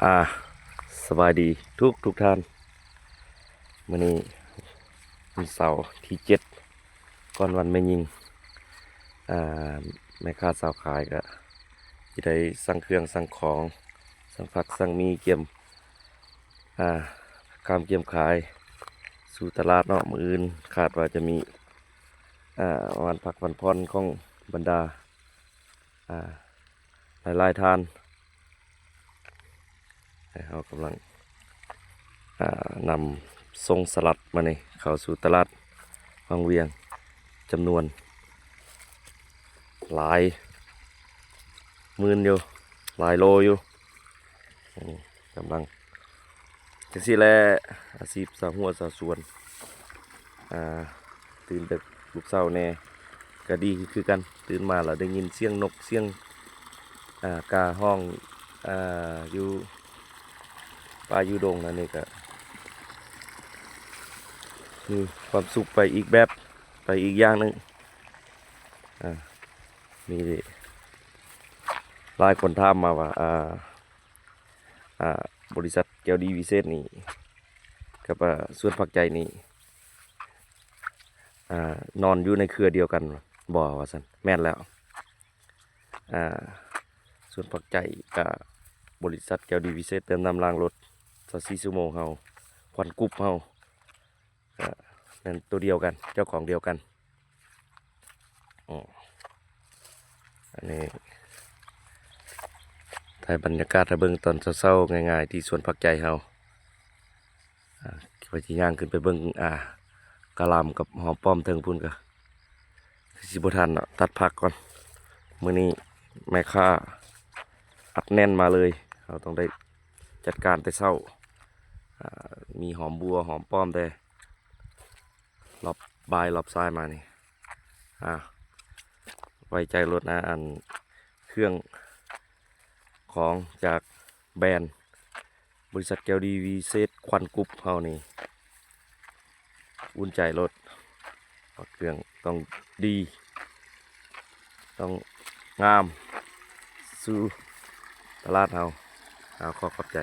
ອ່າ ສະບາຍດີທຸກທຸກທ່ານ. ມື້ນີ້ວັນເສົາທີເຈັດ ກ່ອນວັນແມ່ຍິງ. ອ່າ ແມ່ຄ້າສາວຂາຍກໍຊິໄດ້ສັ່ງເຄື່ອງສັ່ງຂອງ ສັ່ງຜັກສັ່ງໝີ່ ກຽມ ອ່າ ກາມກຽມຂາຍສູ່ຕະຫຼາດເນາະ. ມື້ອື່ນຄາດວ່າຈະມີ ອ່າ ວານພັກວານຜ່ອນຂອງບັນດາ ອ່າ ຫຼາຍໆທ່ານ. ເຮົາກຳລັງ ອ່າ ນຳສົ່ງສະຫຼັດມານີ້ເຂົ້າສູ່ຕະຫຼາດວັງວຽງ ຈຳນວນຫຼາຍໝື່ນຢູ່ ຫຼາຍໂລຢູ່. ອືມ ກຳລັງ ຈັ່ງຊີ້ແຫຼະ ອາຊີບຊາວຮົ້ວຊາວສວນ. ອ່າ ຕື່ນເດິກລຸກເຊົ້າແດ່ກໍດີຄືກັນ. ຕື່ນມາແລ້ວໄດ້ຍິນສຽງນົກ ສຽງ ອ່າ ກາຮ້ອງ ອ່າ ຢູ່ປ່າຢູ່ດົງ ອັນນີ້ກໍມີຄວາມສຸກໄປອີກແບບ ໄປອີກຢ່າງໜຶ່ງ. ອ່າ ມີຫຼາຍຄົນຖາມມາວ່າ ອ່າ ອ່າ ບໍລິສັດແກ້ວດີວິເສດນີ້ ກັບ ອ່າ ສວນຜັກໃຈນີ້ ອ່າ ນອນຢູ່ໃນເຄືອດຽວກັນບໍ່ ວ່າຊັ້ນ. ແມ່ນແລ້ວ ອ່າ ສວນຜັກໃຈກັບບໍລິສັດແກ້ວດີວິເສດ ເຕີມນ້ຳລ້າງລົດຊາວສີ່ຊົ່ວໂມງເຮົາ ຄວັນກຣຸບເຮົາ ກໍແມ່ນໂຕດຽວກັນ ເຈົ້າຂອງດຽວກັນ. ອືມ ອັນນີ້ຖ່າຍບັນຍາກາດໃຫ້ເບິ່ງຕອນເຊົ້າໆ ງ່າຍໆ ທີ່ສວນຜັກໃຈເຮົາ. ອ່າ ຂ້ອຍຊິຍ່າງຂຶ້ນໄປເບິ່ງ ອ່າ ກະຫຼ່ຳກັບຫອມປ້ອມເທິງພຸ້ນ ກໍຄືຊິບໍ່ທັນເນາະ ຕັດຜັກກ່ອນ. ມື້ນີ້ແມ່ຄ້າອັດແໜ້ນມາເລີຍ ເຮົາຕ້ອງໄດ້ຈັດການແຕ່ເຊົ້າ. ອ່າ ມີຫອມບົ່ວ ຫອມປ້ອມແຕ່ ລອບບ່າຍລອບສາຍມານີ້ ອ່າ ໄວ້ໃຈໂລດນະ. ອັນເຄື່ອງຂອງຈາກແບຣນບໍລິສັດແກ້ວດີວິເສດ ຄວັນກຣຸບເຮົານີ້ ອຸ່ນໃຈໂລດ. ເຄື່ອງຕ້ອງດີ ຕ້ອງງາມ ສູ່ຕະຫຼາດເຮົາ. ອ່າ ຂໍຂອບໃຈ.